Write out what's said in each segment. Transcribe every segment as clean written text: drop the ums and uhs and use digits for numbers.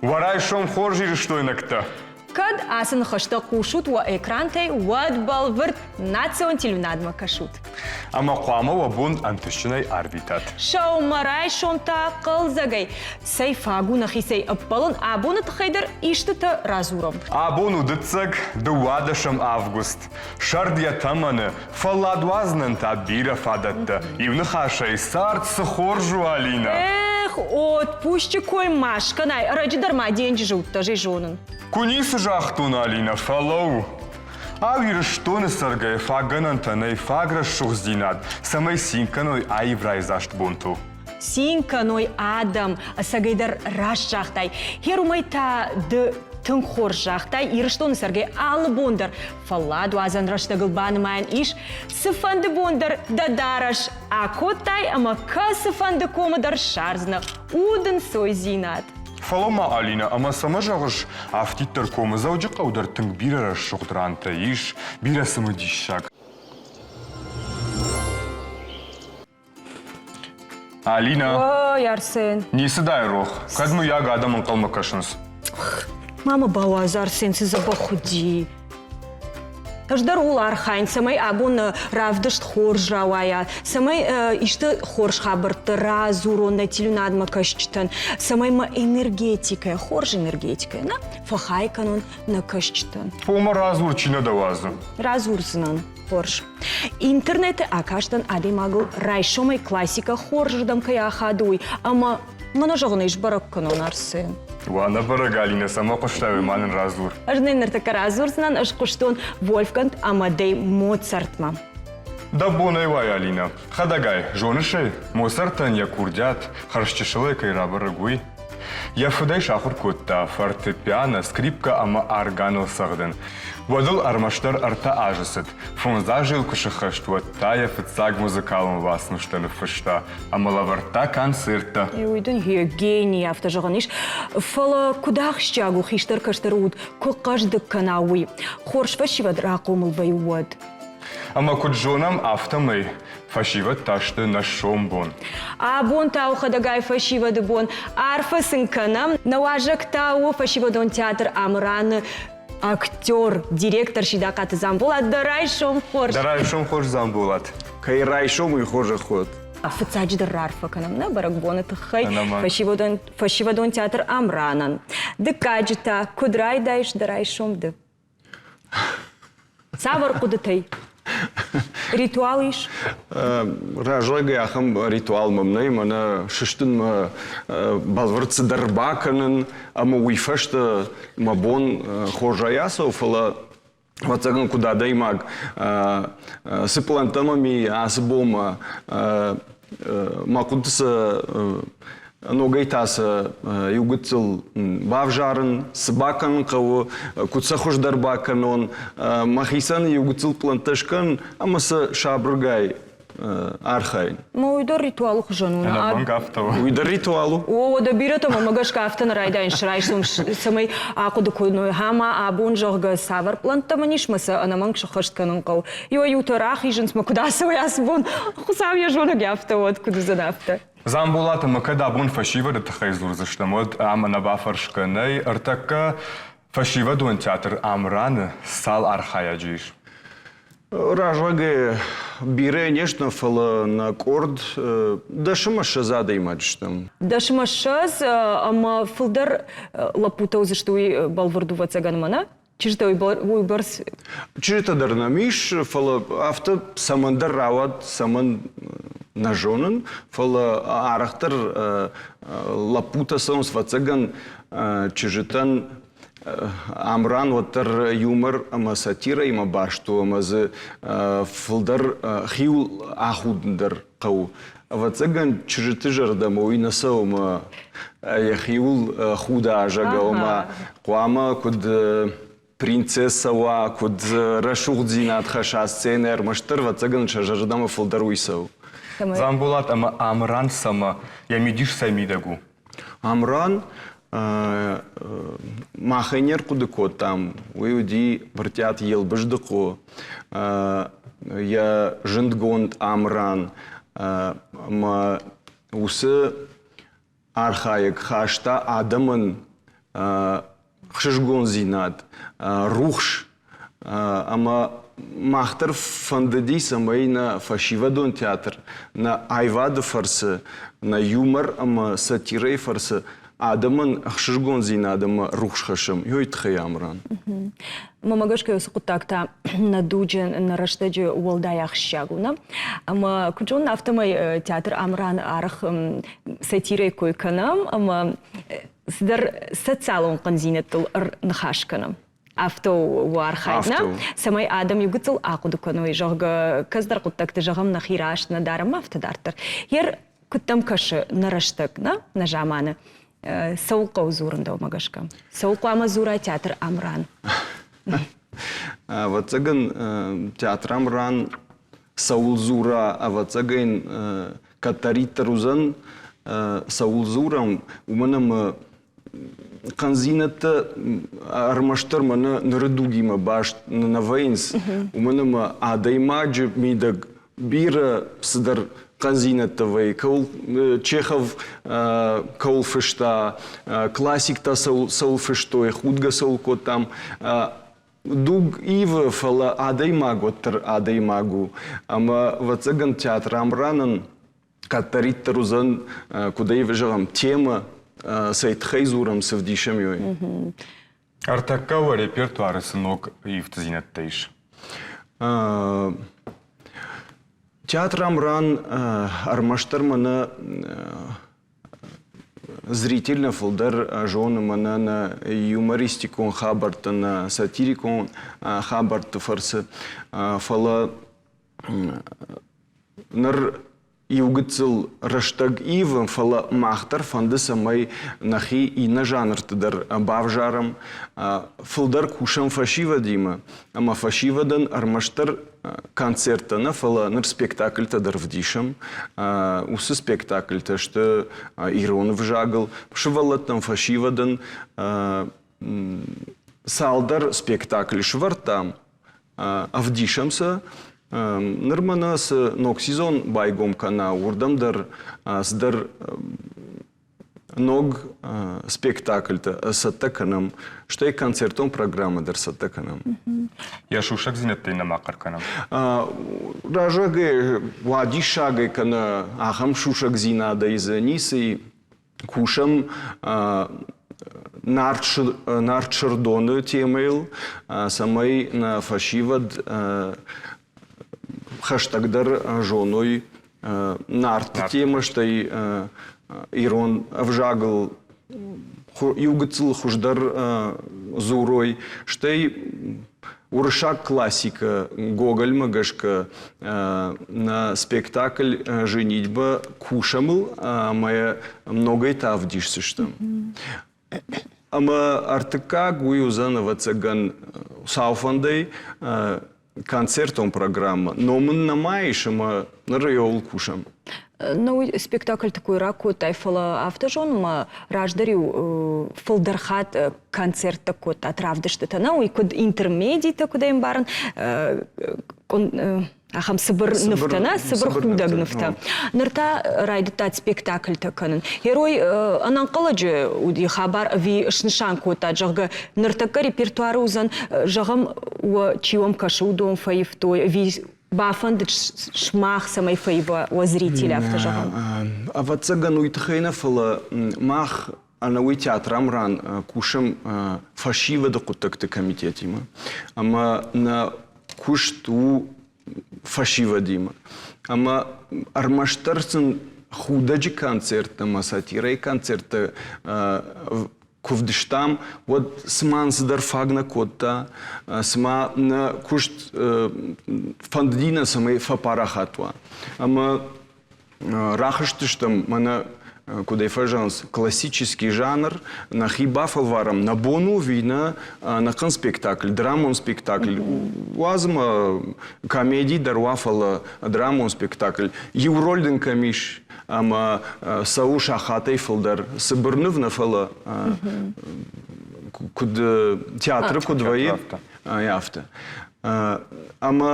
Уӕ райсом хорз ирыстойнӕгтӕ! Кӕд ацы ныхӕстӕ хъусут уӕ экрантӕй, уӕд бӕлвырд национ телеуынадмӕ кӕсут. Ӕмӕ хъуамӕ уӕ бон ӕнтыстджынӕй арвитат. Сӕумӕрайсом та хъӕлдзӕгӕй, цӕй фаг у нӕхицӕй ӕппӕлын, абоны тыххӕй дӕр истытӕ радзурӕм. Абон у дыццӕг, 12 август. Сӕрд йӕ тӕмӕны, фӕллад уадзынӕн та бирӕ фадӕттӕ. Иу ныхасӕй, цард цы хорз у, Алинӕ! Эх, отпусчы кой ма скӕнай, ӕрӕджы дӕр ма денджызы уыдтӕ, ӕз ӕй зонын. Куы ницы загътон, Алинӕ, фӕлӕуу. Ау, Ирыстоны цӕргӕйӕ фаг гӕнӕнтӕ нӕй, фаг рӕсугъддзинад, цӕмӕй цин кӕной аив райдзаст бонтыл. Цин кӕной адӕм, ӕцӕгӕйдӕр раст загътай. Херумӕй та ды тынг хорз загътай, Ирыстоны цӕргӕй алы бон дӕр фӕлладуадзӕн рӕстӕгыл банымайӕн ис, цыфӕнды бон дӕр дӕ дарӕс акодтай ӕмӕ кӕцыфӕнды комы дӕр ссардзынӕ удӕнцойдзинад. Фӕлӕ ма, Алинӕ, ӕмӕ цӕмӕ зӕгъыс, афтиддӕр комы Дзӕуджыхъӕу дӕр тынг бирӕ рӕсугъд рантӕ ис, бирӕ цымыдиссаг. Алинӕ. Ой, Арсен. Ницы дӕ рох. Кӕд мыййаг адӕм ӕнхъӕлмӕ кӕсынц. Мама бауадз, Арсен, цы дзӕбӕх уыди. Ӕз дӕр ууыл архайын, цӕмӕй абон равдыст хорз рауайа, цӕмӕй исты хорз хабӕрттӕ радзурон нӕ телеуынадмӕ кӕсджытӕн, цӕмӕй мӕ энергетикӕ, хорз энергетикӕ, нӕ фӕхай кӕнон нӕ кӕсджытӕн. Ома радзур, чи нӕ дӕ уадзы? Радзурдзынӕн. Хорз. Интернеты акастӕн адӕймагыл райсомӕй классикӕ хорзырдӕм кӕй ахады, уый ӕмӕ мӕнӕ зӕгъын ӕй сбӕрӕг кӕнон, Арсен. Уӕ, нӕ бӕрӕг Алинӕ, цӕмӕ хъуыстай, уый ма нын радзур. Ӕз нын ныртӕккӕ радзурдзынӕн, ӕз хъуыстон Вольфганг Амадей Моцартмӕ. Дӕ бонӕй уай, Алинӕ. Хӕдӕгай, зоныс ӕй, Моцартӕн йӕ курдиат хӕрзчысылӕй кӕй рабӕрӕг, уый? Йӕ фыдӕй сахуыр кодта фортепиано, скрипкӕ ӕмӕ органыл цӕгъдын. Уӕд ыл ӕрмӕстдӕр ӕртӕ азы цыд. Фондз азы йыл куы сыххӕст, уӕд та йӕ фыццаг музыкалон уацмыстӕ ныффыста ӕмӕ лӕвӕрдта концерттӕ. Уый дын йе гений, афтӕ зӕгъӕн ис. Фӕлӕ куыд ахсджиаг у хистӕр кӕстӕр уд, куы хъӕздыг кӕна, уый. Хорз фӕсивӕд рахъомыл вӕййы уӕд. Ӕмӕ куыд зонӕм, афтӕмӕй фӕсивӕд та сты нӕ сомбон. Абон та у хӕдӕгай фӕсивӕды бон. Арфӕ сын кӕнӕм. Нӕ уазӕг та у фӕсивӕдон театр Амыраны актер, директор Сидахъаты Дзамболат. Дӕ райсом хорз! Дӕ райсом хорз, Дзамболат! Кӕй райсом, уый хорзӕх уӕд. Фыццаджыдӕр раарфӕ кӕнӕм нӕ бӕрӕгбоны тыххӕй фӕсивӕдон, фӕсивӕдон театр Амранӕн. Дыккаджы та, куыд райдайыс дӕ райсом ды? Цавӕр хъуыдытӕй? Ритуал ис? Раззагӕй ахӕм ритуал мӕм нӕй, мӕнӕ сыстынмӕ бӕлвырд цыдӕр бакӕнын ӕмӕ уый фӕстӕ мӕ бон хорзӕй ацӕуы, фӕлӕ ӕвӕццӕгӕн куыд адӕймаг цы пълӕнттӕ мӕм и ацы бонмӕ мӕ хъуыды цы ногӕй та сӕ иу гыццыл бавзарын, цы бакӕнын хъӕуы, куыд сӕ хуыздӕр бакӕнон, мӕхицӕн иу гыццыл пълӕнттӕ скӕн ӕмӕ сӕ сабыргай архайын. Ма уый дӕр ритуалы хуызӕн у. Ӕнӕмӕнг афтӕ у. Уый дӕр ритуал у. О, уӕдӕ бирӕтӕ мӕмӕ гӕсгӕ афтӕ нӕ райдайынц райсом, цӕмӕй ахъуыды кодтой, ӕмӕ абон, зӕгъгӕ, цавӕр пълӕнттӕ мын ис, мӕ сӕ ӕнӕмӕнг сӕххӕст кӕнын хъӕуы. Иуӕй-иутӕ рахизынц, мӕ куыд ацӕуой ацы бон, Хуыцау йӕ зонӕг афтӕ уӕд, куыд уыдзӕн афтӕ. Дзамболат ӕмӕ кӕд абон фӕсивӕды тыххӕй дзурдзыстӕм, уӕд ӕм ӕнӕбафӕрсгӕ нӕй, ӕртӕккӕ фӕсивӕдон театр Амран-ы цал архайӕджы ис? Раззагӕй бирӕ не стӕм, фӕлӕ нӕ къорд дӕсӕмӕ ссӕдз адӕймаджы стӕм. Дӕсӕмӕ ссӕдз ӕмӕ фылдӕр лӕппутӕ уыдзысты уый бӕлвырд ӕвӕццӕгӕн мӕнӕ? Чызджытӕ уыйбӕрц? Чызджытӕ дӕр нӕм ис, фӕлӕ афтӕ цӕмӕндӕр рауад, цӕмӕн нӕ зонын, фӕлӕ арӕхдӕр лӕппутӕ цӕуынц, ӕвӕццӕгӕн, чызджытӕн Амран уӕддӕр юмор ӕмӕ сатирӕимӕ баст у ӕмӕ дзы фылдӕр хиуыл ахудын дӕр хъӕуы. Ӕвӕццӕгӕн, чызджыты зӕрдӕмӕ уый нӕ цӕуы ӕмӕ йӕхиуыл худа зӕгъгӕ, ома хъуамӕ куыд принцессӕ уа, куыд рӕсугъддзинад хӕсса сценӕ, ӕрмӕстдӕр, ӕвӕццӕгӕн, сӕ зӕрдӕмӕ фылдӕр уый цӕуы. Дзамболат ӕмӕ Амран цӕмӕ, йӕ мидис цӕй мидӕг у? Амран? Махӕй не рхъуыды кодтам, уый уыди Брытъиаты Елбыздыхъо, йӕ зындгонд Амран ӕмӕ уыцы архайӕг хаста адӕмӕн хсызгондзинад, рухс ӕмӕ мах дӕр фӕндыди, цӕмӕй нӕ фӕсивӕдон театр нӕ аивады фӕрцы, нӕ юмор ӕмӕ сатирӕйы фӕрцы адӕмӕн ӕхсызгондзинад ӕмӕ рухс хӕссӕм. Ёй тыххӕй Амран. Мӕмӕ гӕсгӕ уыцы хъуыддаг та нӕ дуджы, нӕ рӕстӕджы уӕлдай ахсджиаг у, нӕ? Ӕмӕ куыд зонын, афтӕмӕй театр Амран арӕх сатирӕйы кой кӕнӕм ӕмӕ цыдӕр социалон хъӕндзинӕдтыл ныхас кӕнӕм. Афтӕ у архайд, нӕ? Цӕмӕй адӕм иу гыццыл ахъуыды кӕной, зӕгъгӕ, кӕцыдӕр хъуыддӕгты зӕгъӕм нӕхи раст нӕ дарӕм, афтӕ дарддӕр. Ер куыд дӕм кӕсы нӕ рӕстӕг, нӕ, нӕ заманы? Цӕуыл хъӕуы дзурын дӕумӕ гӕсгӕ? Цӕуыл хъуамӕ дзура театр Амран? Ӕвӕццӕгӕн, театр Амран цӕуыл дзура, ӕвӕццӕгӕн, кӕддӕриддӕр уыдзӕн, цӕуыл дзурӕм, уымӕн ӕмӕ хъӕндзинӕдтӕ ӕрмӕстдӕр мӕнӕ ныры дугимӕ баст нӕ вӕййынц, уымӕн ӕмӕ адӕймаджы мидӕг бирӕ цыдӕр хъӕндзинӕдтӕ вӕййы. Кӕуыл Чехов кӕуыл фыста, классиктӕ цӕуыл фыстой, худгӕ цӕуыл кодтам, Дуг ивы, фӕлӕ адӕймаг уӕддӕр адӕймаг у. Ӕмӕ, ӕвӕццӕгӕн, театр Амранӕн кӕддӕриддӕр уыдзӕн, куыд ӕй зӕгъӕм, темӕ, цӕй тыххӕй дзурӕм, цы вдисӕм, уый. Ӕртӕккӕ уӕ репертуары цы ног ивддзинӕдтӕ ис? Театр Амран ӕрмӕстдӕр мӕнӕ зритель нӕ фылдӕр зоны мӕнӕ нӕ юмористикон хабӕрттӕ, нӕ сатирикон хабӕртты фӕрцы. Фӕлӕ ныр иу гыццыл рӕстӕг ивы, фӕлӕ мах дӕр фӕнды, цӕмӕй нӕхи иннӕ жанрты дӕр бавзарӕм, фылдӕр кусӕм фӕсивӕдимӕ ӕмӕ фӕсивӕдӕн ӕрмӕстдӕр концерттӕ нӕ, фӕлӕ ныр спектакльтӕ дӕр вдисӕм. Уыцы спектакльтӕ сты ирон ӕвзагыл, сывӕллӕттӕн, фӕсивӕдӕн цалдӕр спектакль сӕвӕрдтам, ӕвдисӕм сӕ. Ныр мӕнӕ цы ног сезон байгом кӕна, уырдӕм дӕр цыдӕр ног спектакльтӕ цӕттӕ кӕнӕм, стӕй концертон программӕ дӕр цӕттӕ кӕнӕм. Йӕ сусӕгдзинӕдтӕй нӕма хъӕр кӕнӕм? Разагӕй, уадиссагӕй кӕнӕ ахӕм сусӕгдзинадӕй дзы ницы и. Кусӕм Нарт Сырдоны темӕйыл, цӕмӕй нӕ фӕсивӕд хӕстӕгдӕр зоной Нарты темӕ, стӕй ирон ӕвзагыл иу гыццыл хуыздӕр дзурой, стӕй уырыссаг классикӕ Гогольмӕ гӕсгӕ нӕ спектакль «Женитьба» кусӕм ыл ӕмӕ йӕ ногӕй та ӕвдисдзыстӕм. Ӕмӕ ӕртыккаг уый уыдзӕн, ӕвӕццӕгӕн, сау фӕндӕй концертон программӕ. Ном ын нӕма ис ӕмӕ ныр ӕуыл кусӕм. Ну, уый спектакльты кой ракодтай, фӕлӕ афтӕ зонын, ӕмӕ раздӕр-иу фылдӕр хатт концерттӕ кодтат, равдыстытӕ, нӕ, уый куыд интермедитӕ, куыд ӕмбарын, ахӕм цыбыр нывтӕ, нӕ, цыбыр худӕг нывтӕ. Ныр та райдыдтат спектакльтӕ кӕнын. Герой ӕнӕнхъӕлӕджы уыди хабар ӕви снысан кодтат, зӕгъгӕ, ныртӕккӕ репертуары уыдзӕн, зӕгъӕм, уӕ чи уӕм кӕсы, уыдон фӕивтой, ӕви бафӕндыд сымах, цӕмӕй фӕива уӕ зритель, афтӕ зӕгъӕм? Ӕвӕццӕгӕн, уый тыххӕй нӕ, фӕлӕ мах ӕнӕуый театрам ран кусӕм фӕсивӕды хъуыддӕгты комитетимӕ ӕмӕ нӕ куыст у фӕсивӕдимӕ. Ӕмӕ ӕрмӕстдӕр сын худӕджы концерттӕ ӕмӕ сатирӕйы концерттӕ куы вдыстам, уӕд цыма цыдӕр фаг нӕ кодта, цыма нӕ куыст фӕндыди нӕ, цӕмӕй фӕпарахат уа. Ӕмӕ рахызтыстӕм мӕнӕ. куыд ӕй фӕзӕгъынц, классический жанр, нӕхи бафӕлварӕм, нӕ бон у ӕви нӕ ӕнӕхъӕн спектакль, драмон спектакль, уадз ӕмӕ комеди дӕр уа, фӕлӕ драмон спектакль. Иу роль дын кӕм ис, ӕмӕ цӕуы сахатӕй фылдӕр, цыбыр ныв нӕ, фӕлӕ куыд театры куыд вӕййы, афтӕ. Ӕмӕ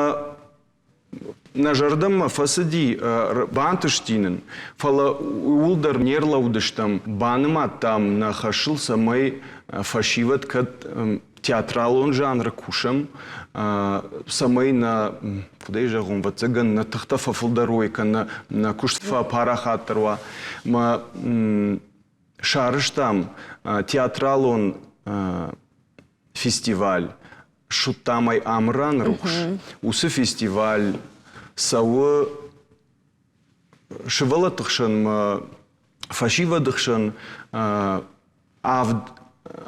нӕ зӕрдӕмӕ фӕцыди, бантысти нын, фӕлӕ ууыл дӕр не рлӕудыстӕм, банымадтам нӕ хӕсыл, цӕмӕй фӕсивӕд кӕд театралон жанры кусӕм, цӕмӕй нӕ, куыдӕй зӕгъон, ӕвӕццӕгӕн, нӕ тыхтӕ фӕфылдӕр уой кӕнӕ нӕ куыст фӕпарахатдӕр уа. Мӕ сарӕзтам театралон фестиваль Суттамӕй Амыран рухс. Уыцы фестиваль цӕуы сывӕллӕтты хсӕнмӕ, фӕсивӕды хсӕн авд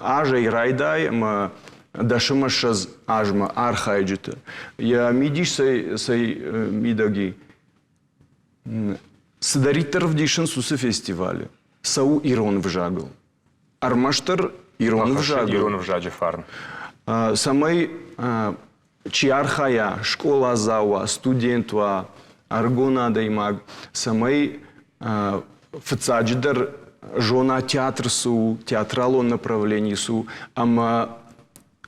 азӕй райдай ӕмӕ дӕсӕмӕ ссӕдз азмӕ архайджыты. Йӕ мидис цӕй, цӕй мидӕг и? Цыдӕриддӕр ӕвдисынц уыцы фестивалы, цӕуы ирон ӕвзагыл. Ӕрмӕстдӕр ирон ӕвзагыл. Ирон ӕвзаджы фарн. Цӕмӕй чи архайа, скъоладзау уа, студент уа, ӕрыгон адӕймаг, цӕмӕй фыццаджыдӕр зона театр цы у, театралон направлени цы у, ӕмӕ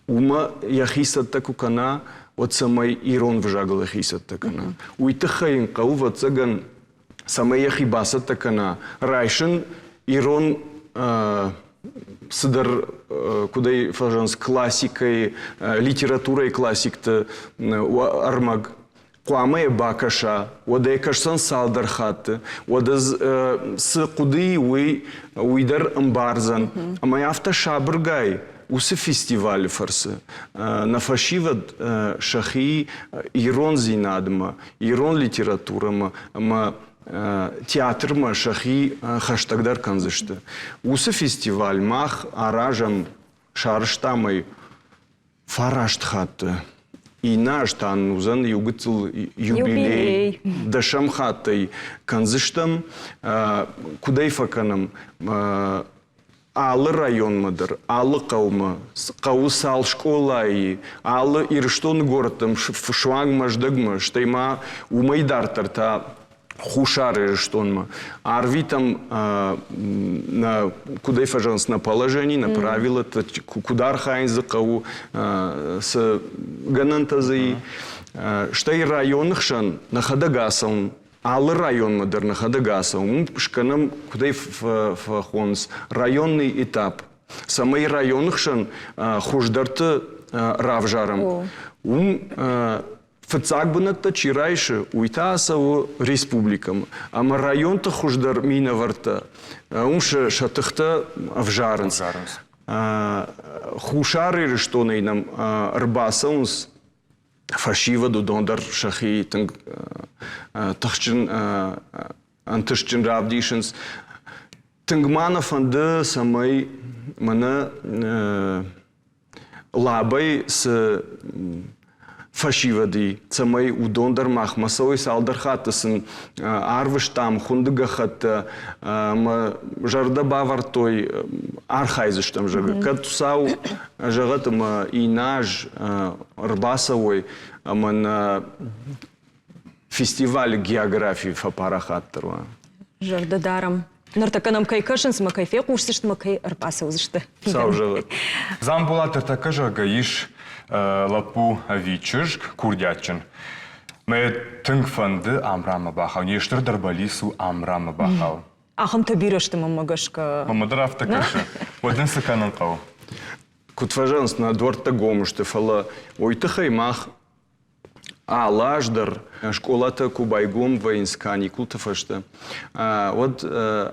уымӕ йӕхи цӕттӕ куы кӕна, уӕд цӕмӕй ирон ӕвзагыл йӕхи цӕттӕ кӕна. Уый тыххӕй йын хъӕуы, ӕвӕццӕгӕн, цӕмӕй йӕхи бацӕттӕ кӕна, райсын ирон цыдӕр, куыд ӕй фӕзӕгъынц, классикӕйы, литературӕйы классикты ӕрмӕг хъуамӕ йӕ бакӕса, уӕд ӕй кӕсдзӕн цалдӕр хатты, уӕд ӕз цы хъуыды уый, уый дӕр ӕмбардзӕн. Ӕмӕ афтӕ сабыргай уыцы фестивалы фӕрцы нӕ фӕсивӕд сӕхи ирондзинадмӕ, ирон литературӕмӕ ӕмӕ театрмӕ сӕхи хӕстӕгдӕр кӕндзысты. Уыцы фестиваль мах аразӕм, сарӕзтам ӕй фараст хатты. Иннӕ аз та нын уыдзӕн иу гыццыл юбилей. Дӕсӕм хаттӕй кӕндзыстӕм. Куыд ӕй фӕкӕнӕм? Алы районмӕ дӕр, алы хъӕумӕ, хъӕуы цал скъолайы, алы Ирыстоны горӕттӕм суанг Мӕздӕгмӕ, стӕй ма уымӕй дарддӕр та Хуссар Ирыстонмӕ. Арвитӕм нӕ, куыд ӕй фӕзӕгъынц, нӕ положени, нӕ правилӕтӕ, куыд архайын дзы хъӕуы, цы гӕнӕнтӕ дзы и. Стӕй районы хсӕн нӕхӕдӕг ацӕуын алы районмӕ дӕр нӕхӕдӕг ацӕуӕм, уым скӕнӕм, куыд ӕй фӕхонынц, районный этап, цӕмӕй районы хсӕн хуыздӕрты равзарӕм. Уым фыццаг бынӕттӕ чи райсы, уый та ацӕуы республикӕмӕ. Ӕмӕ районты хуыздӕр минӕвӕрттӕ уым сӕ тыхтӕ ӕвзарынц. Хуссар Ирыстонӕй нӕм ӕрбацӕуынц фӕсивӕд уыдон дӕр сӕхи тынг тыхджын ӕнтыстджын равдисынц. Тынг ма нӕ фӕнды, цӕмӕй мӕнӕ Лабӕй цы фӕсивӕд и, цӕмӕй уыдон дӕр махмӕ цӕуой. Цалдӕр хатты сын арвыстам хуынды гӕххӕттӕ ӕмӕ зӕрдӕ бавӕрдтой, архайдзыстӕм, зӕгъгӕ. Кӕд Хуыцау зӕгъӕд ӕмӕ иннӕ аз ӕрбацӕуой ӕмӕ нӕ фестивалы географи фӕпарахатдӕр уа. Зӕрдӕ дарӕм. Ныртӕккӕ нӕм кӕй кӕсынц ӕмӕ кӕй фехъусдзысты ӕмӕ кӕй ӕрбацӕудзысты. Сау зӕгъӕд. Дзамболат ныртӕккӕ зӕгъгӕ ис лӕппу ӕви чызг курдиатджын. Мӕ тынг фӕнды Амраммӕ бахауын. Йе стырдӕр бӕллиц у Амраммӕ бахауын. Ахӕмтӕ бирӕ сты мӕнмӕ гӕсгӕ. Мӕнмӕ дӕр афтӕ кӕсы. Уӕд ын цы кӕнын хъӕуы? Куыд фӕзӕгъынц, нӕ дуӕрттӕ гом сты, фӕлӕ уый тыххӕй мах алы аз дӕр скъолатӕ куы байгом вӕййынц каникулты фӕстӕ, уӕд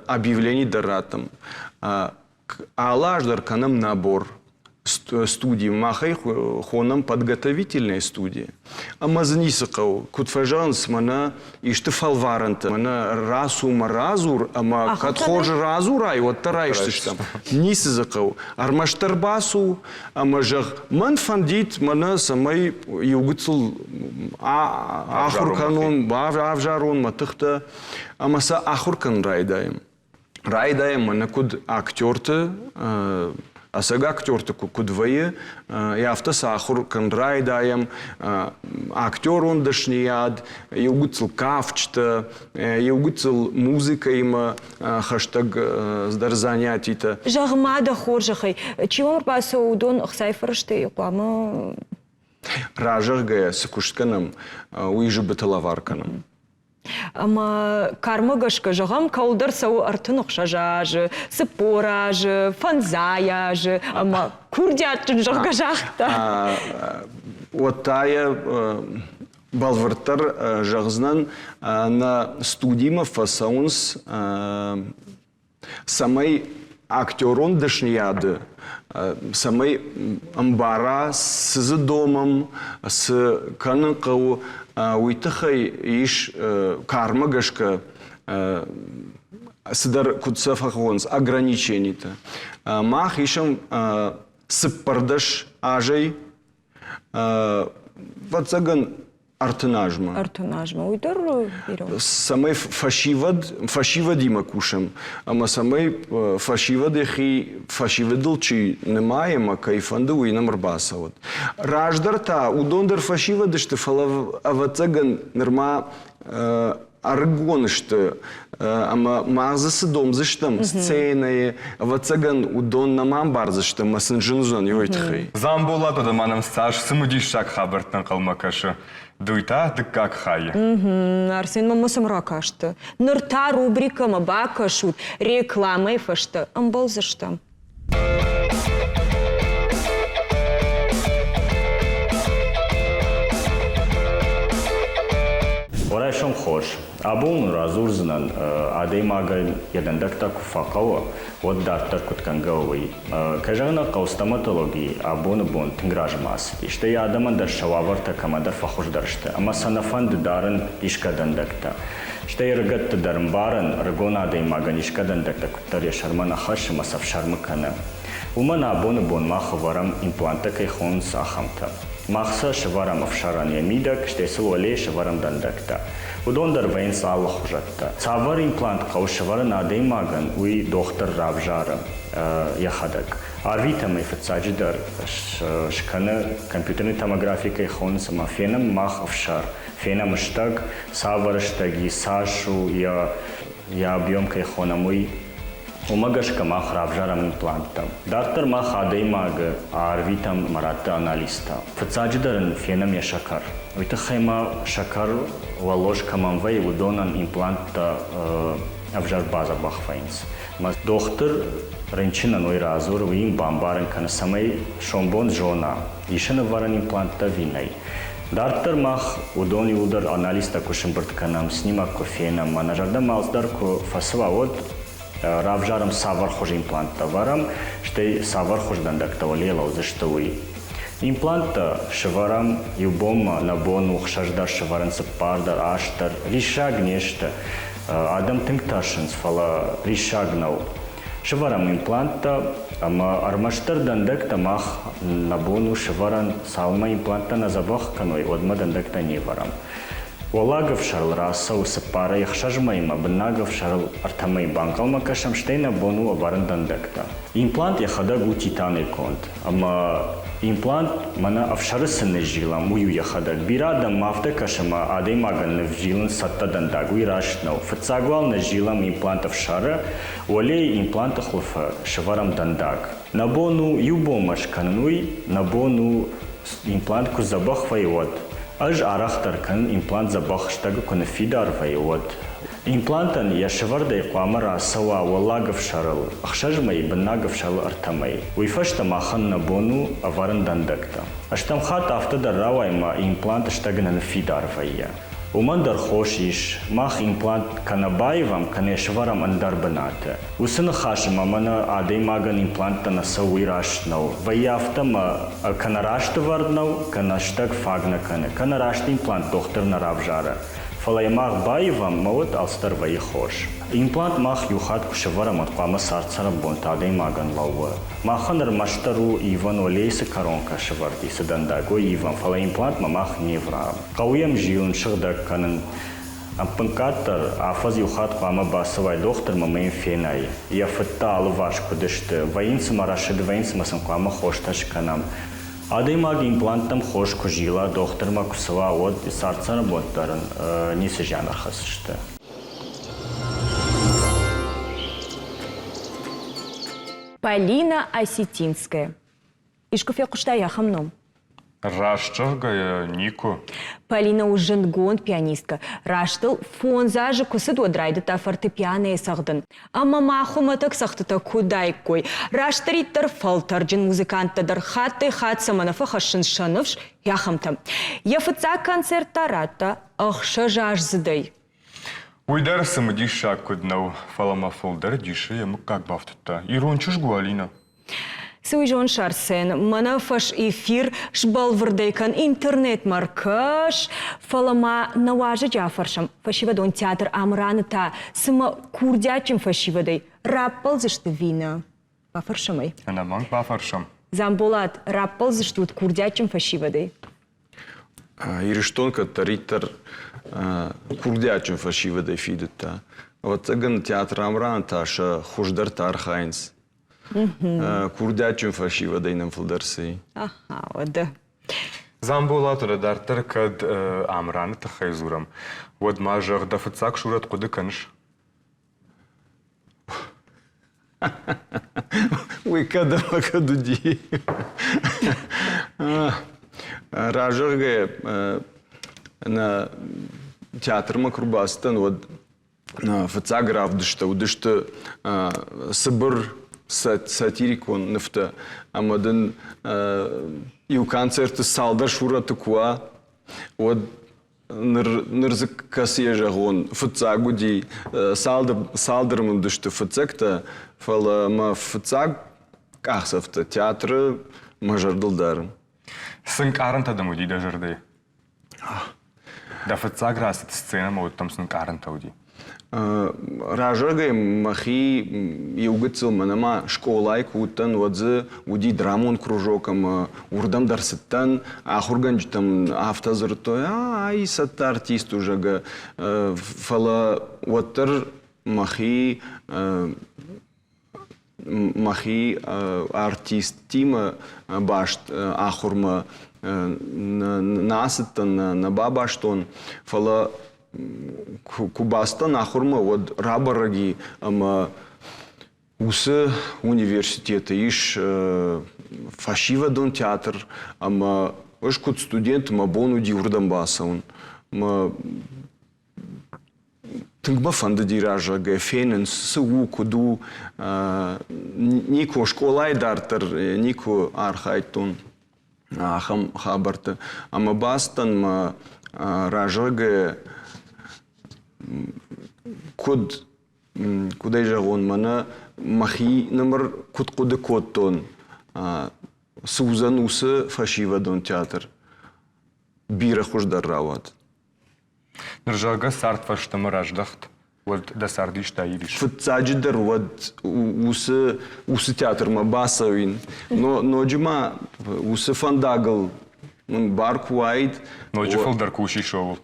объявлени дӕр раттӕм. Алы аз дӕр кӕнӕм набор студийы. Мах ӕй хонӕм подготовительная студия. Ӕмӕ дзы ницы хъӕуы. Куыд фӕзӕгъынц, мӕнӕ исты фӕлварӕнтӕ, мӕнӕ рацу мӕ радзур, ӕмӕ кӕд хорз радзурай, уӕддӕр райсдзыстӕм. Ницы дзы хъӕуы. Ӕрмӕстдӕр бацу ӕмӕ зӕгъ, мӕн фӕндид, мӕнӕ цӕмӕй иу гыццыл ахуыр кӕнон, ӕвзарон мӕ тыхтӕ, ӕмӕ сӕ ахуыр кӕнын райдайӕм. Райдайӕм мӕнӕ куыд актерты, ӕцӕг актерты куыд вӕййы, афтӕ сӕ ахуыр кӕн райдайӕм актерон дӕсныйад, иугуыцыл кафджытӕ, иугуыцыл музыкӕимӕ хӕстӕг дӕр занятитӕ. Зӕгъ-ма дӕ хорзӕхӕй, чи уӕм ӕрбацӕуы, уыдон ӕхцайы фӕрӕзтӕй хъуамӕ Разӕгъгӕйӕ цы куыст кӕнӕм, уый зыбыты лӕвар кӕнӕм. Ӕмӕ кармӕ гӕсгӕ, зӕгъӕм, кӕуылдӕр цӕуы 36 азы, 40 азы, фӕндзай азы, ӕмӕ курдиатджын, зӕгъгӕ, загъта. Уӕд та йӕ бӕлвырддӕр зӕгъдзынӕн, нӕ студимӕ фӕцӕуынц цӕмӕй актерон дӕсныйады, цӕмӕй ӕмбара, цы дзы домӕм, цы кӕнын хъӕуы, уый тыххӕй ис кармӕ гӕсгӕ цыдӕр, куыд сӕ фӕхонынц, ограниченитӕ. Мах исӕм 14 азӕй, ӕвӕццӕгӕн, 30 азмӕ. 30 азмӕ, уый дӕр бирӕ. Цӕмӕй фӕсивӕд, фӕсивӕдимӕ кусӕм ӕмӕ цӕмӕй фӕсивӕд йӕхи фӕсивӕдыл чи нымайы ӕмӕ кӕй фӕнды, уый нӕм ӕрбацӕуӕд. Раздӕр та уыдон дӕр фӕсивӕд сты, фӕлӕ ӕвӕццӕгӕн нырма ӕрыгон сты ӕмӕ мах дзы цы домдзыстӕм сценӕйы, ӕвӕццӕгӕн, уыдон нӕма ӕмбардзысты ӕмӕ сын зын уыдзӕн уый тыххӕй. Дзамболат ма нӕм цас цымыдисаг хабӕрттӕ ӕнхъӕлмӕ кӕсы. Дуй та дыккаг хайы. Арсен мӕм сӕм ракасты. Ныр та рубрикӕмӕ бакӕсут, рекламӕйы фӕстӕ ӕмбӕлдзыстӕм. Райсом хорз. Абон радзурдзынӕн, адӕймагӕн йӕ дӕндӕгтӕ куы фӕхъӕуы, уӕд дарддӕр куыд кӕнгӕ у, уый. Кӕй зӕгъын ӕй хъӕуы, стоматологи абоны бон тынг размӕ ацыди. Стӕй адӕмӕн дӕр сӕ уавӕртӕ кӕмӕдӕр фӕхуыздӕр сты, ӕмӕ сӕ нӕ фӕнды дарын исгӕ дӕндӕгтӕ. Стӕй ӕрыгӕтты дӕр ӕмбарын, ӕрыгон адӕймагӕн исгӕ дӕндӕгтӕ куыддӕр йӕ сӕрмӕ нӕ хӕссы ӕмӕ сӕ фсӕрмы кӕны. Уымӕн абоны бон мах ӕвӕрӕм, импланттӕ кӕй хонынц, ахӕмтӕ. Мах сӕ сӕвӕрӕм ӕфсӕрӕн йӕ мидӕг, стӕй сыл уӕлейы сӕвӕрӕм дӕндӕгтӕ. Уыдон дӕр вӕййынц алыхуызӕттӕ. Цавӕр имплант хъӕуы сӕвӕрын адӕймагӕн, уый дохтыр равзары йӕхӕдӕг. Арвитӕм ӕй фыццаджыдӕр скӕны компьютерный томографи кӕй хонынц ӕмӕ фенӕм мах ӕфсӕр, фенӕм стӕг, цавӕр стӕг и, цас у йӕ йӕ объем кӕй хонӕм, уый. Уымӕ гӕсгӕ мах равзарӕм импланттӕ. Дарддӕр мах адӕймагы арвитӕм мӕрӕтты анализтӕ. Фыццаджыдӕр ын фенӕм йӕ сӕкӕр. Уый тыххӕй ма сӕкӕр уӕллоз кӕмӕн вӕййы, уыдонӕн импланттӕ ӕвзӕр бадзӕбӕх вӕййынц. Мӕ дохтыр рынчынӕн уый радзуры, уый йын бамбарын кӕны, цӕмӕй сомбон зона, ис ын ӕвӕрӕн импланттӕ ӕви нӕй. Дарддӕр мах уыдон иууылдӕр анализтӕ куы сымбырд кӕнӕм, снимок куы фенӕм, мӕ нӕ зӕрдӕмӕ алцыдӕр куы фӕцӕуа, уӕд равзарӕм цавӕр хуызы импланттӕ ӕвӕрӕм, стӕй цавӕр хуыз дӕндӕгтӕ уӕлейӕ лӕудзысты, уый. Импланттӕ сывӕрӕм иу бонмӕ, нӕ бон у хсӕз дӕр сывӕрын, цыппар дӕр, аст дӕр. Риссаг не сты. Адӕм тынг тӕрсынц, фӕлӕ риссаг нӕу. Сывӕрӕм импланттӕ ӕмӕ ӕрмӕстдӕр дӕндӕгтӕ мах нӕ бон у сывӕрӕн, цалынмӕ импланттӕ нӕ дзӕбӕх кӕной, уӕдмӕ дӕндӕгтӕ не вӕрӕм. Уӕллаг ӕфсӕрыл рацӕуы цыппарӕй ӕхсӕз мӕймӕ, быннаг ӕфсӕрыл ӕртӕ мӕйы банхъӕлмӕ кӕсӕм, стӕй нӕ бон у ӕвӕрын дӕндӕгтӕ. Имплант йӕхӕдӕг у титанӕй конд, ӕмӕ имплант мӕнӕ ӕфсӕры цы ныззилӕм, уый у йӕхӕдӕг. Бирӕ адӕммӕ афтӕ кӕсы, ӕмӕ адӕймагӕн нывзилын цӕттӕ дӕндаг, уый раст нӕу. Фыццаг уал ныззилӕм имплант ӕфсӕры, уӕлейы импланты хуылфы сӕвӕрӕм дӕндаг. Нӕ бон у иу бонмӕ скӕнын уый, нӕ бон у имплант куы дзӕбӕх вӕййы, уӕд. Ӕз арӕхдӕр кӕнын имплант дзӕбӕх стӕгы куы ныффидар вӕййы, уӕд. Имплантӕн йӕ сӕвӕрдӕй хъуамӕ рацӕуа уӕллаг ӕфсӕрыл ӕхсӕз мӕйы, быннаг ӕфсӕрыл ӕртӕ мӕйы. Уый фӕстӕ махӕн нӕ бон у ӕвӕрын дӕндӕгтӕ. Ӕстӕм хатт афтӕ дӕр рауайы ӕмӕ имплант стӕг нӕ ныффидар вӕййы. Уымӕн дӕр хос ис, мах имплант кӕнӕ баивӕм, кӕнӕ сӕвӕрӕм ӕндӕр бынаты. Уыцы ныхасы ма мӕнӕ адӕймагӕн импланттӕ нӕ цӕуы, уый раст нӕу. Вӕййы афтӕ ӕмӕ кӕнӕ раст ӕвӕрд нӕу, кӕнӕ стӕг фаг нӕ кӕны, кӕнӕ раст имплант дохтыр нӕ равзары. Фӕлӕ йӕ мах баивӕм, ӕмӕ уӕд алцыдӕр вӕййы хорз. Имплант мах иу хатт куы сӕвӕрӕм, уӕд хъуамӕ цард-цӕрӕнбонты адӕймагӕн лӕууы. Махӕн ӕрмӕстдӕр у ивӕн уӕлейы цы коронкӕ сӕвӕрд и, цы дӕндаг, уый ивӕм, фӕлӕ имплантмӕ мах не врӕм. Хъӕуы йӕм зилын, сыгъдӕг кӕнын. Ӕппынкъаддӕр афӕдз иу хатт хъуамӕ бацӕуай дохтырмӕ ӕмӕ йын фенай, йӕ фыдтӕ алыварс куыд сты, вӕййынц ӕмӕ рӕсыд вӕййынц ӕмӕ сын хъуамӕ хостӕ скӕнӕм. Адӕймаг импланттӕм хорз куы зила, дохтырмӕ куы цӕуа, уӕд цард-цӕрӕнбонты дӕр ын ницы зиан ӕрхӕсдзысты. Полина Осетинская. Искуы фехъуыстай ахӕм ном? Раст зӕгъгӕйӕ, никуы. Полина у зындгонд пианисткӕ. Раст ыл фондз азы куы цыд, уӕд райдыдта фортепианойы цӕгъдын. Ӕмӕ ма хуымӕтӕг цӕгъдтытӕ куы уыдаиккой. Растдӕриддӕр фӕлтӕрджын музыканттӕ дӕр хаттӕй-хатт цӕмӕ нӕ фӕхӕссынц сӕ ныфс, ахӕмтӕ. Йӕ фыццаг концерт та радта ӕхсӕзаздзыдӕй. Уый дӕр цымыдисаг куыд нӕу, фӕлӕ мӕ фылдӕр дисы йӕ мыггаг бафтыдта. Ирон чызг у Алинӕ. Цы уый зоныс, Арсен, мӕнӕ фӕс-эфир сбӕлвырдӕй кӕн интернетмӕ ркӕс, фӕлӕ ма нӕ уазӕджы афӕрсӕм, фӕсивӕдон театр Амыраны та цымӕ курдиатджын фӕсивӕдӕй раппӕлдзысты ви нӕ? Бафӕрсӕм ӕй. Ӕнӕмӕнг бафӕрсӕм. Дзамболат, раппӕлдзыстут курдиатджын фӕсивӕдӕй? Ирыстон кӕддӕриддӕр курдиатджын фӕсивӕдӕй фидыдта. Ӕвӕццӕгӕн, театр Амран та сӕ хуыздӕртӕ архайынц. Курдиатджын фӕсивӕдӕй нӕм фылдӕр цы и. Аха, уӕдӕ. Дзамболаты дарддӕр кӕд Амраны тыххӕй дзурӕм, уӕд ма зӕгъ, дӕ фыццаг сурӕт хъуыды кӕныс? Уый кӕд ӕмӕ кӕд уыди. Разӕгъгӕ нӕ театрмӕ куы рбацыдтӕн, уӕд фыццаг равдысттӕ уыдысты цыбыр сатирикон нывтӕ ӕмӕ дын иу концерты цалдӕр сурӕты куы уа, уӕд ныр, ныр дзы кӕцыйӕ зӕгъон, фыццаг уыди, цалдӕр мын уыдысты фыццӕгтӕ, фӕлӕ мӕ фыццаг къахдзӕфтӕ театры мӕ зӕрдыл дарын. Цы нкъарӕнтӕ дӕм уыди дӕ зӕрдӕйы? Дӕ фыццаг рацыд сценӕмӕ уыдтӕм цы нкъарӕнтӕ уыди? Разӕгӕй мӕхи иу гыццыл мӕнӕ ма скъолайы куы уыдтӕн, уӕд дзы уыди драмон кружок ӕмӕ уырдӕм дӕр цыдтӕн. Ахуыргӕнджытӕм афтӕ дзырдтой, ай цӕттӕ артист у, зӕгъгӕ. Фӕлӕ уӕддӕр мӕхи мӕхи артисттимӕ баст ахуырмӕ нӕ ацыдтӕн, нӕ бабастон, фӕлӕ куы бацыдтӕн ахуырмӕ, уӕд рабӕрӕг и ӕмӕ уыцы университеты ис фӕсивӕдон театр ӕмӕ ӕз куыд студент мӕ бон уыди уырдӕм бацӕуын. Мӕ Тынг мӕ фӕндыди раззагӕй фенын, цы у, куыд у. Никуы скъолайы дарддӕр никуы архайдтон ахӕм хабӕртты. Ӕмӕ бацыдтӕн мӕ раззагӕй куыд, куыд ӕй зӕгъон, мӕнӕ мӕхи нымыр куыд хъуыды кодтон, цы уыдзӕн уыцы фӕсивӕдон театр, бирӕ хуыздӕр рауад. Ныр, зӕгъгӕ, цард фӕстӕмӕ раздӕхт, уӕд дӕ цард исты аивис? Фыццаджыдӕр уӕд уыцы, уыцы театрмӕ бацӕуин. Но, ноджы ма уыцы фӕндагыл мын бар куы уаид. Ноджы фылдӕр кусис ууыл.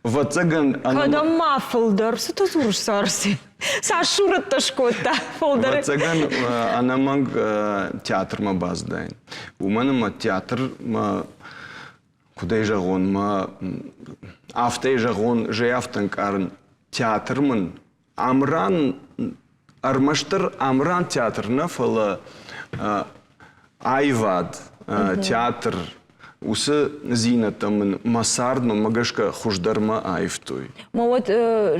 Ӕвӕццӕгӕн... Кӕдӕм ма фылдӕр? Цы ты дзурыс, Арсен? Цас сурӕттӕ скодта фылдӕр? Ӕвӕццӕгӕн, ӕнӕмӕнг театрмӕ бацыдаин. Уымӕн ӕмӕ театрмӕ куыд ӕй зӕгъон, мӕ афтӕ зӕгъон, зӕй афтӕ ӕнкъарын, театр мын Амран ӕрмӕстдӕр Амран театр нӕ, фӕлӕ аивад, театр, уыцы дзинӕдтӕ мын мӕ цардмӕ мӕ гӕсгӕ хуыздӕрмӕ аивтой. Ма уӕд,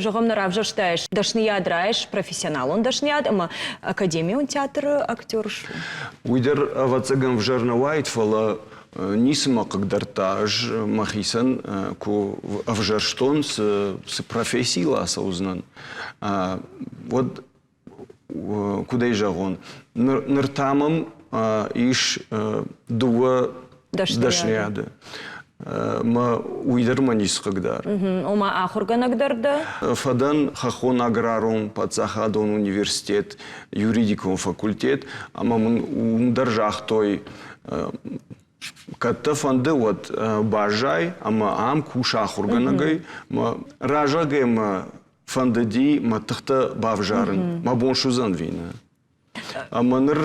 зӕгъӕм, нӕ равзӕрстаис дӕсныйад райс, профессионалон дӕсныйад ӕмӕ академион театры актер су? Уый дӕр, ӕвӕццӕгӕн, ӕвзӕр нӕ уаид, фӕлӕ Ницы мӕ хъыгдардта. Ӕз мӕхицӕн куы ӕвзӕрстон, цы профессийыл ацӕудзынӕн, уӕд куыд ӕй зӕгъон, ныр та мӕм ис дыууӕ дӕсныйады. Мӕ уый дӕр мӕ ницы хъыгдары. Ома ахуыргӕнӕг дӕр дӕ? Фӕдӕн Хӕххон аграрон паддзахадон университет, юридикон факультет, ӕмӕ мын уым дӕр загътой, Кӕд дӕ фӕнды, уӕд баззай ӕмӕ ам кус ахуыргӕнӕгӕй. Мӕ разагӕй мӕ фӕндыди мӕ тыхтӕ бавзарын. Мӕ бон суыдзӕн ӕви нӕ? Ӕмӕ ныр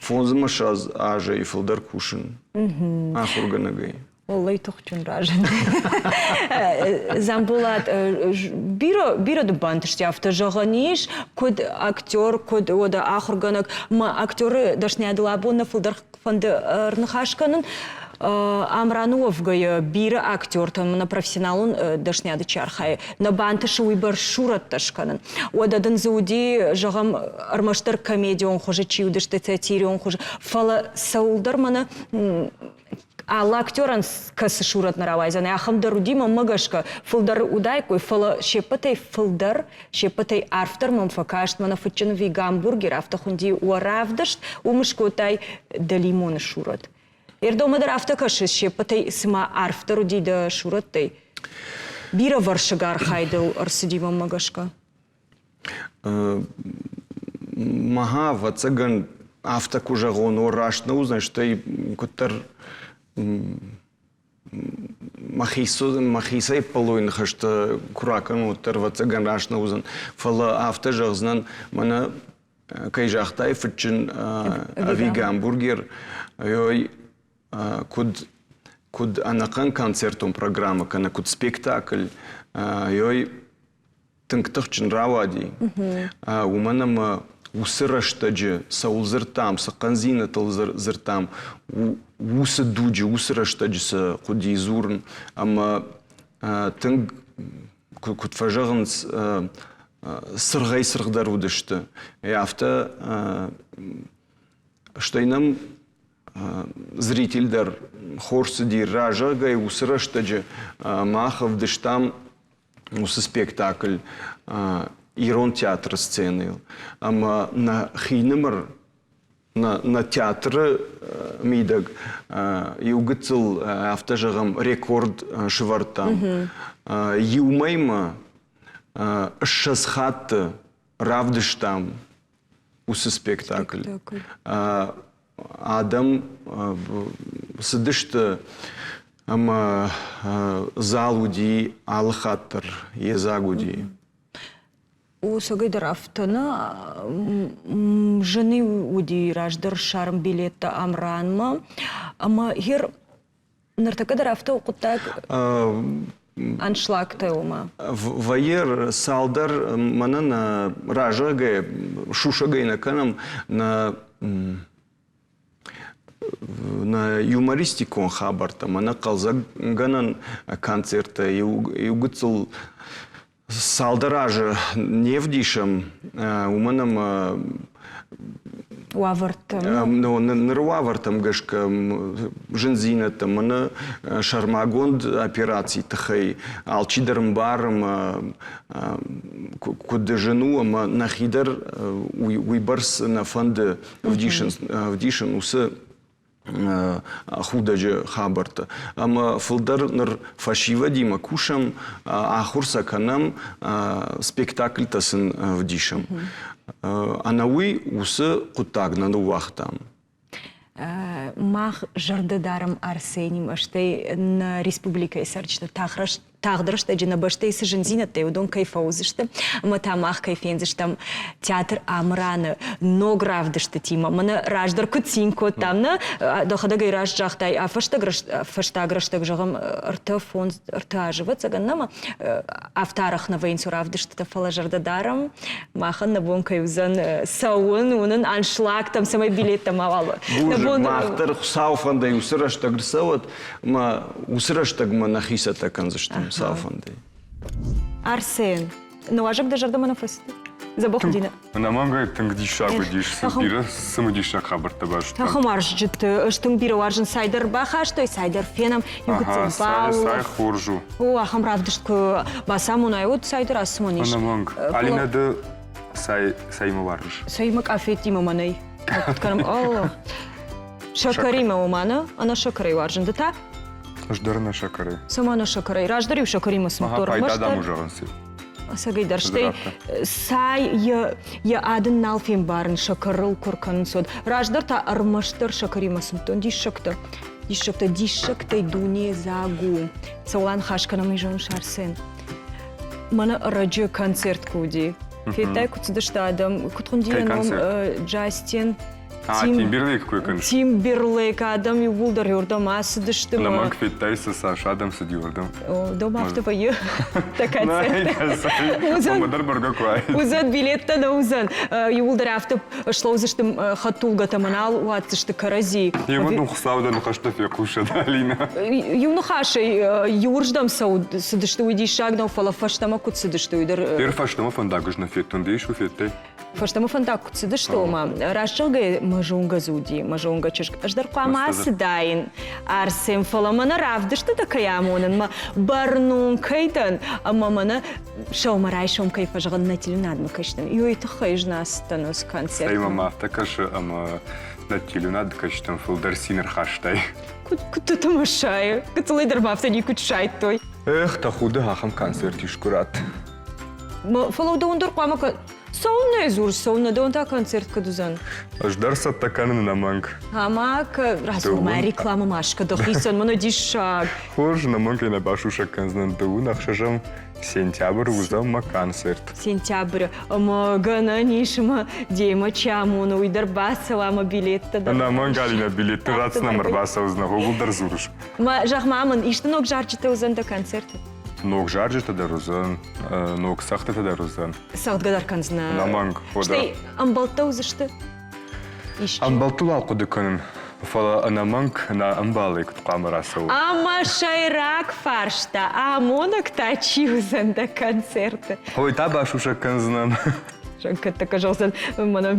25 азӕй фылдӕр кусын ахуыргӕнӕгӕй. Уӕллӕй тыхджын разынд. Дзамболат, бирӕ, бирӕ дын бантысти афтӕ зӕгъӕн ис, куыд актер, куыд уӕдӕ ахуыргӕнӕг. Мӕ актеры дӕсныйадыл абон нӕ фылдӕр фӕнды ӕрныхас кӕнын. Амраны уӕвгӕйӕ бирӕ актертӕн мӕнӕ профессионалон дӕсныйады чи архайы, нӕ бантысы уыйбӕрц сурӕттӕ скӕнын. Уӕдӕ дын дзы уыди, зӕгъӕм, ӕрмӕстдӕр комедион хуызы чи уыдысты, сатирион хуызы, фӕлӕ цӕуылдӕр мӕнӕ алы актерӕн кӕцы сурӕт нӕ рауайдзӕн, ахӕм дӕр уыди, мӕнмӕ гӕсгӕ, фылдӕр уыдаиккой, фӕлӕ се ппӕтӕй фылдӕр, се ппӕтӕй арфдӕр мӕм фӕкаст мӕнӕ фыдджын ӕви гамбургер, афтӕ хуынди уӕ равдыст, уым скодтай дӕлимоны сурӕт. Ердомӕ дӕр афтӕ кӕсы, се ппӕтӕй цыма арфдӕр уыди дӕ сурӕттӕй. Бирӕвӕрсыг архайдыл ӕрцыди мӕнмӕ гӕсгӕ. Мӕхӕ, ӕвӕццӕгӕн, афтӕ куы зӕгъон, о, раст нӕ уыдзӕн, стӕй куыддӕр мӕхицӕй ӕппӕлой ныхӕстӕ куы ракӕнон, уӕддӕр, ӕвӕццӕгӕн, раст нӕ уыдзӕн. Фӕлӕ афтӕ зӕгъдзынӕн, мӕнӕ кӕй загътай, фыдджын ӕви гамбургер, ой, куыд куыд ӕнӕхъӕн концертон программӕ кӕнӕ куыд спектакль, ой, тынг тыхджын рауади, уымӕн ӕмӕ уыцы рӕстӕджы цӕуыл дзырдтам, цы хъӕндзинӕдтыл дзырдтам, уыцы дуджы, уыцы рӕстӕджы цы хъуыди дзурын ӕмӕ тынг, куыд фӕзӕгъынц, цыргъӕй-цыргъдӕр уыдысты. Афтӕ стӕй нӕм зритель дӕр хорз цыди разӕгӕй уыцы рӕстӕджы мах ӕвдыстам уыцы спектакль ирон театры сценӕйыл. Ӕмӕ нӕ хинымыр нӕ театры мидӕг иу гыццыл, афтӕ зӕгъӕм, рекорд сывӕрдтам. Иу мӕймӕ 20 хатты равдыстам уыцы спектакль. Адӕм цыдысты ӕмӕ зал уыди алы хатт дӕр йедзаг уыди. Усагӕй дӕр афтӕ нӕ зын уыди раздӕр ссарын билеттӕ Амранмӕ. Ӕмӕ гъер ныртӕккӕ дӕр афтӕ у хъуыддаг аншлагтӕ уымӕ. Вӕййы цалдӕр мӕнӕ нӕ разӕгӕй сусӕгӕй нӕ кӕнӕм нӕ нӕ юмористикон хабӕрттӕ, мӕнӕ хъӕлдзӕггӕнӕн концерттӕ иу гыццыл цалдӕр азы не вдисӕм, уымӕн ӕмӕ уавӕртӕм ныры уавӕртӕм гӕсгӕ зындзинӕдтӕ мӕнӕ сӕрмагонд операцийы тыххӕй алчидӕр ӕмбары ӕмӕ куыд зын у ӕмӕ нӕхи дӕр уыйбӕрц нӕ фӕнды ӕвдисын уыцы худӕджы хабӕрттӕ. Ӕмӕ фылдӕр ныр фӕсивӕдимӕ кусӕм, ахуыр сӕ кӕнӕм, спектакльтӕ сын ӕвдисӕм. Ӕнӕуый уыцы хъуыддаг нӕ ныууагътам. Мах зӕрдӕ дарӕм Арсенимӕ, стӕй нӕ республикӕйы цӕрджыты тагъд рӕстӕджы нӕ бӕстӕйы цы зындзинӕдтӕ уыдон кӕй фӕуыдзысты ӕмӕ та мах кӕй фендзыстӕм театр Амыраны ног равдыстытимӕ. Мӕнӕ раздӕр куыд цин кодтам, нӕ дӕхӕдӕг ӕй раст загътай, а фӕстаг рӕстӕг, зӕгъӕм, 3-5, 3 азы, ӕвӕццӕгӕн, нӕма афтӕ арӕх нӕ вӕййынц равдыстытӕ, фӕлӕ зӕрдӕ дарӕм, махӕн нӕ бон кӕй уыдзӕн цӕуын, уынын аншлагтӕм, цӕмӕй билеттӕ мауал. Бузныг, мах дӕр Хуыцауы фӕндӕй уыцы рӕстӕг рцӕуӕд, ӕмӕ уыцы рӕстӕгмӕ нӕхи цӕттӕ кӕндзыстӕм Хуыцауы фӕндӕй. Арсен, нуазӕг дӕ зӕрдӕмӕ нӕ фӕцыд? Дзӕбӕх уыди нӕ? Ӕнӕмӕнгӕй тынг диссаг уыдис, цы бирӕ цымыдисаг хабӕрттӕ базыдтам. Ахӕм уарзджыты ӕз тынг бирӕ уарзын, цайдӕр бахастой, цайдӕр фенӕм, иу гыццыл бал. Цай хорз у. О, ахӕм равдыст куы бацамонай, уӕд цайдӕр ацымон ис. Ӕнӕмӕнг. Алинӕ, ды цай цаимӕ уарзыс? Цаимӕ къафеттимӕ мӕнӕй. Куыд кӕнӕм? О, сӕкӕримӕ ома нӕ? Ӕнӕ сӕкӕрӕй уарзын. Ды та? Ӕз дӕр ӕнӕ сӕкӕрӕй. Цӕмӕ ӕнӕ сӕкӕрӕй? Раздӕр-иу сӕкӕримӕ цымдтон. Ага, пайда дам у зӕгъынц. Ӕцӕгӕйдӕр, стӕй цай йӕ, йӕ адын нал фембарын, сӕкӕрыл куы ркӕнынц, уӕд. Раздӕр та ӕрмӕстдӕр сӕкӕримӕ цымдтон диссӕгтӕ. Диссӕгтӕ, диссӕгтӕй дуне дзаг у. Цӕуыл аныхас кӕнӕм, уый зоныс, Арсен? Мӕнӕ ӕрӕджы концерт куы уыди. Федтай, куыд цыдысты адӕм, куыд хуынди йӕ ном Джастин Тимберлейк кой кӕныс? Тимберлейк адӕм иууылдӕр иуырдӕм ацыдысты. Ӕнӕмӕнг федтай, цы цас адӕм цыди уырдӕм? Дӕумӕ афтӕ вӕййы дӕ концерты. Уымӕ дӕр бӕргӕ куы уаид. Уыдзӕн билеттӕ нӕ уыдзӕн. Иууылдӕр афтӕ слӕудзысты хӕдтулгӕтӕ мӕ нал уадздзысты кӕрӕдзи. Йемӕ дын Хуыцау дӕ ныхӕстӕ фехъусӕд, Алинӕ. Иу ныхасӕй иуырздӕм цыдысты, уый диссаг нӕу, фӕлӕ фӕстӕмӕ куыд цыдысты, уый дӕр. Дер фӕстӕмӕ фӕндаг ӕз нӕ федтон, ды ис уый федтай? Фӕстӕмӕ фӕндаг куыд цыдысты, ома, раст зӕгъгӕйӕ, мӕ зонгӕ дзы уыди, мӕ зонгӕ чызг. Ӕз дӕр хъуамӕ ацыдаин Арсен, фӕлӕ мӕнӕ равдыстытӕ кӕй амонын, мӕ бӕрнон кӕй дӕн, ӕмӕ мӕнӕ сӕумӕрайсом кӕй фӕзӕгъын, нӕ телеуынадмӕ кӕсдӕн, уый тыххӕй ӕз нӕ ацыдтӕн уыцы концертмӕ. Цӕй мӕм афтӕ кӕсы, ӕмӕ нӕ телеуынад кӕсджытӕм фылдӕр цин ӕрхастай. Куыд куыд тӕмӕссайы? Гыццылӕй дӕр ма афтӕ никуы сайдтой. Эх, тӕхуды ахӕм концерт искуы ратт. Фӕлӕ уыдон дӕр хъуамӕ цӕуылнӕ дзурыс, цӕуылнӕ дӕуӕн та концерт куыд уыдзӕн? Ӕз дӕр цӕттӕ кӕнын ӕнӕмӕнг. Ӕмӕ радзур-ма рекламӕ ма скӕ дӕхицӕн, мӕнӕ диссаг. Хорз, ӕнӕмӕнг ӕй нӕ басусӕг кӕндзынӕн дыууын ӕхсӕзӕм сентябры уыдзӕн мӕ концерт. Сентябры ӕмӕ гӕнӕн ис ӕмӕ демӕ чи амоны, уый дӕр бацӕуа ӕмӕ билеттӕ дӕр. Ӕнӕмӕнг, Алинӕ, билетты ратдзынӕн ӕрбацӕудзынӕ, ууыл дӕр дзурыс. Ма, зӕгъ-ма мын, исты ног зарджытӕ уыдзӕн дӕ концерты? Ног зарджытӕ дӕр уыдзӕн, ног цӕгъдтытӕ дӕр уыдзӕн. Цӕгъдгӕ дӕр кӕндзынӕ? Ӕнӕмӕнг, Стӕй ӕмбӕлттӕ уыдзысты? Исчи? Ӕмбӕлттыл ахъуыды кӕнын, фӕлӕ ӕнӕмӕнг нӕ ӕмбалӕй куыд хъуамӕ рацӕуой? Ӕмӕ сӕйраг фарста, амонӕг та чи уыдзӕн дӕ концерты? Ой, та басусӕг кӕндзынӕн. Кӕдтӕккӕ зӕгъдзӕн, мӕнӕ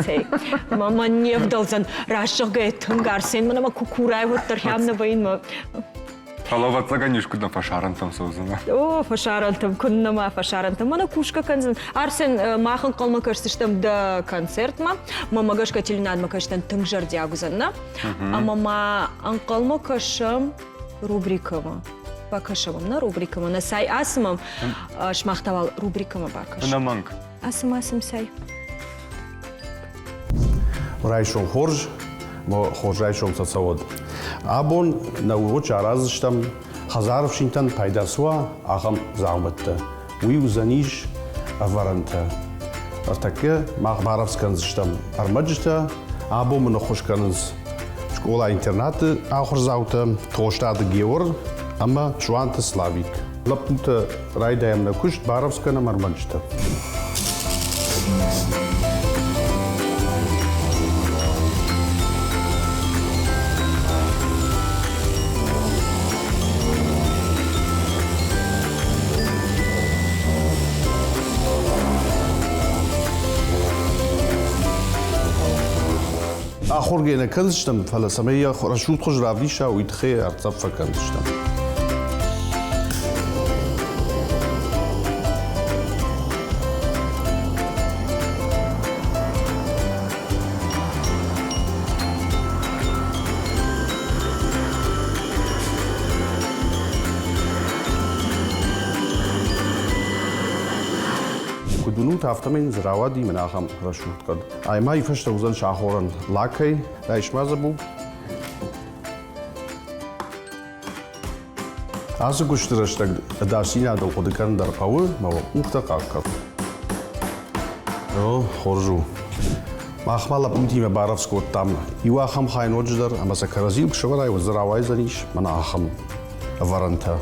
цӕй, мӕ не вдӕлдзӕн, раст зӕгъгӕйӕ тынг Арсен, мӕнӕ мӕ куы курай, уӕддӕр хӕм нӕ вӕййын мӕ Фӕлӕ ӕвӕццӕгӕн искуыд нӕ фӕсарӕнтӕм цӕудзынӕ. О, фӕсарӕнтӕм, куыннӕ ма фӕсарӕнтӕм. Мӕнӕ кусгӕ кӕндзӕн. Арсен, мах ӕнхъӕлмӕ кӕсдзыстӕм дӕ концертмӕ. Мӕмӕ гӕсгӕ теленадмӕ кӕсдӕн тынг зӕрдиаг уыдзӕн, нӕ? Ӕмӕ ма ӕнхъӕлмӕ кӕсӕм рубрикӕмӕ. Бакӕсӕм нӕ рубрикӕмӕ. Нӕ цай ацымӕм, сымах та уал рубрикӕмӕ бакӕсӕм. Ӕнӕмӕнг. Ацым, ацым цай. Райсом хорз, хорз райсом сӕ цӕуӕд. Абон нӕ урочы араздзыстӕм хӕдзары фсинтӕн пайда цы уа, ахӕм дзаумӕттӕ. Уый уыдзӕнис ӕвӕрӕнтӕ. Ӕртӕккӕ мах барӕвдз кӕндзыстӕм ӕрмӕджытӕ. Абон мын ӕххуыс кӕнынц скъола-интернаты ахуырдзаутӕ Тостаты Геор ӕмӕ Суанты Славик. Лӕппутӕ райдайӕм нӕ куыст, барӕвдз кӕнӕм ӕрмӕджытӕ. Ахуыргӕ нӕ кӕндзыстӕм, фӕлӕ цӕмӕй йӕ рӕсугъд хуыз равдиса, уый тыххӕй ӕрцӕф фӕкӕндзыстӕм. Куыд уынут, афтӕмӕй дзы рауади мын ахӕм рӕсугъд хъӕд. Ай ма фӕстӕ уыдзӕн сахорӕн лакӕй, райс-ма дзӕбуг. Ацы куысты рӕстӕг ӕдасдзинадыл хъуыды кӕнын дӕр хъӕуы, мӕ къухтӕ хъахъхъӕд. О, хорз у. Мах ма лӕппутимӕ барӕвдз кодтам иу ахӕм хай ноджыдӕр, ӕмӕ сӕ кӕрӕдзийыл куы сӕвӕрай, уӕд дзы рауайдзӕнис мӕнӕ ахӕм ӕвӕрӕнтӕ.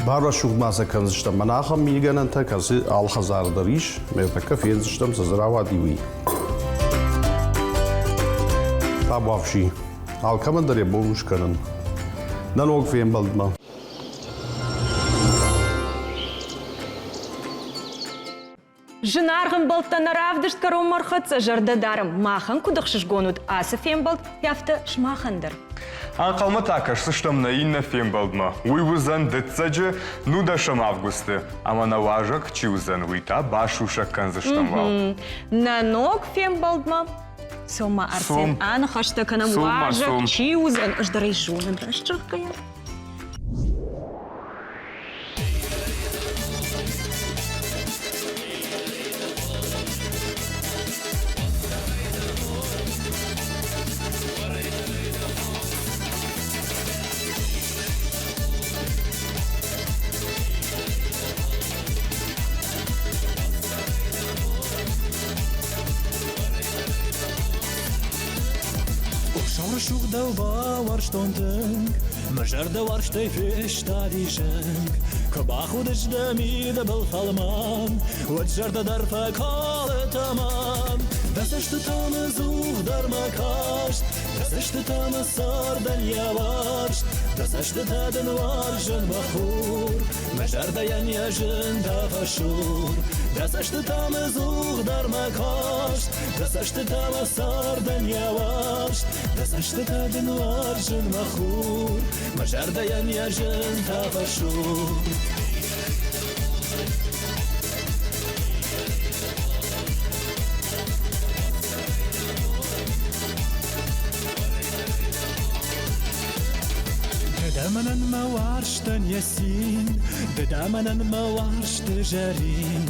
Барӕсугъд ма сӕ кӕндзыстӕм мӕнӕ ахӕм мигӕнӕнтӕ, кӕцы алы хӕдзары дӕр ис, ӕмӕ тӕккӕ фендзыстӕм, цы дзы рауади, уый. Табуафси. Алкӕмӕн дӕр йӕ бон у скӕнын. Нӕ ног фембӕлдмӕ. Зынаргъ ӕмбӕлттӕ нӕ равдыст кӕронмӕ ӕрхӕццӕ зӕрдӕ дарӕм. Махӕн куыд ӕхсызгон уыд ацы фембӕлд, афтӕ сымахӕн дӕр. Ӕнхъӕлмӕ та кӕсдзыстӕм нӕ иннӕ фембӕлдмӕ. Уый уыдзӕн дыццӕджы, нудӕсӕм августы. Ӕмӕ нӕ уазӕг чи уыдзӕн, уый та басусӕг кӕндзыстӕм уал. Нӕ ног фембӕлдмӕ Цом ма, Арсен, аныхӕстӕ кӕнӕм уазӕг чи уыдзӕн, ӕз дӕр ӕй зонын, раст зӕгъгӕйӕ. Ӕдзух дӕу бауарзтон тынг, мӕ зӕрдӕ уарзтӕй фестади зынг. Куы бахудыс дӕ мидбыл фӕлмӕн, уӕд зӕрдӕ дӕр фӕкалы тӕмӕн. Дӕ цӕстытӕм ӕдзух дӕр мӕ каст, дӕ цӕстытӕ мӕ цардӕн йӕ уарзт, дӕ цӕстытӕ дын уарзын мӕ хур, мӕ зӕрдӕйӕн йӕ зынтӕ фӕсур. Дӕ цӕстытӕм ӕдзух дӕр мӕ каст, дӕ цӕстытӕ мӕ цардӕн йӕ уарзт, дӕ цӕстытӕ дын уарзын мӕ хур, мӕ зӕрдӕйӕн йӕ зынтӕ фӕсур. Ды дӕ мӕнӕн мӕ уарзтӕн йӕ цин, ды дӕ мӕнӕн мӕ уарзты зӕрин.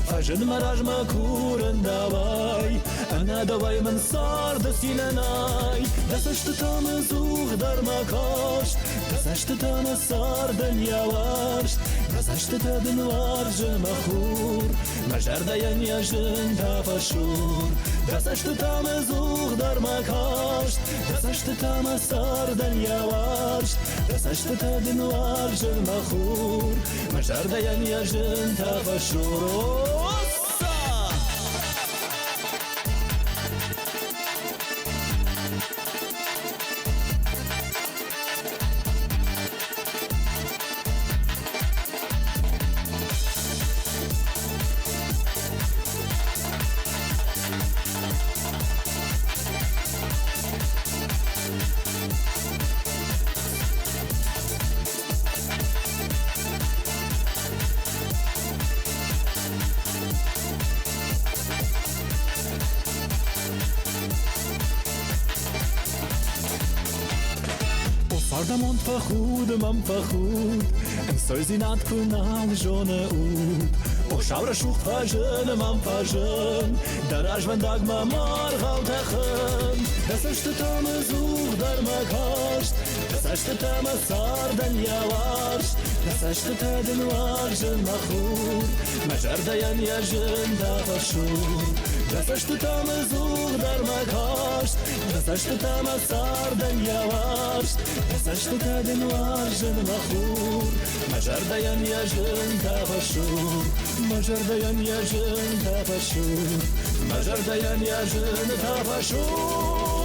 Фӕзын мӕ размӕ курын дӕуӕй, ӕнӕ дӕуӕй мын царды цинӕ нӕй. Дӕ цӕстытӕм ӕдзух дӕр мӕ каст, дӕ цӕстытӕ мӕ цардӕн йӕ уарзт, дӕ цӕстытӕ дын уарзы мӕ хур, мӕ зӕрдӕйӕн йӕ зынтӕ фӕсур. Дӕ цӕстытӕм ӕдзух дӕр мӕ каст, дӕ цӕстытӕ мӕ цардӕн йӕ уарзт, дӕ цӕстытӕ дын уарзын мӕ хур, мӕ зӕрдӕйӕн йӕ зынтӕ фӕсур. Осса! Цардамонд фӕхуд мӕм фӕхуд, ӕнцойдзинад куы нал зоны уд. О, сау рӕсугъд фӕзын мӕм фӕзын, дӕ развӕндагмӕ маргъау тӕхын. Дӕ цӕстытӕм ӕдзух дӕр мӕ каст, дӕ цӕстытӕ мӕ цардӕн йӕ уарзт, дӕ цӕстытӕ дын уарзын мӕ хур, мӕ зӕрдӕйӕн йӕ зынтӕ фӕсур. Дӕ цӕстытӕм ӕдзух дӕр мӕ каст, дӕ цӕстытӕ мӕ цардӕн йӕ уарзт, дӕ цӕстытӕ дын уарзын мӕ хур, мӕ зӕрдӕйӕн йӕ зынтӕ фӕсур, мӕ зӕрдӕйӕн йӕ зынтӕ фӕсур, мӕ зӕрдӕйӕн йӕ зынтӕ фӕсур.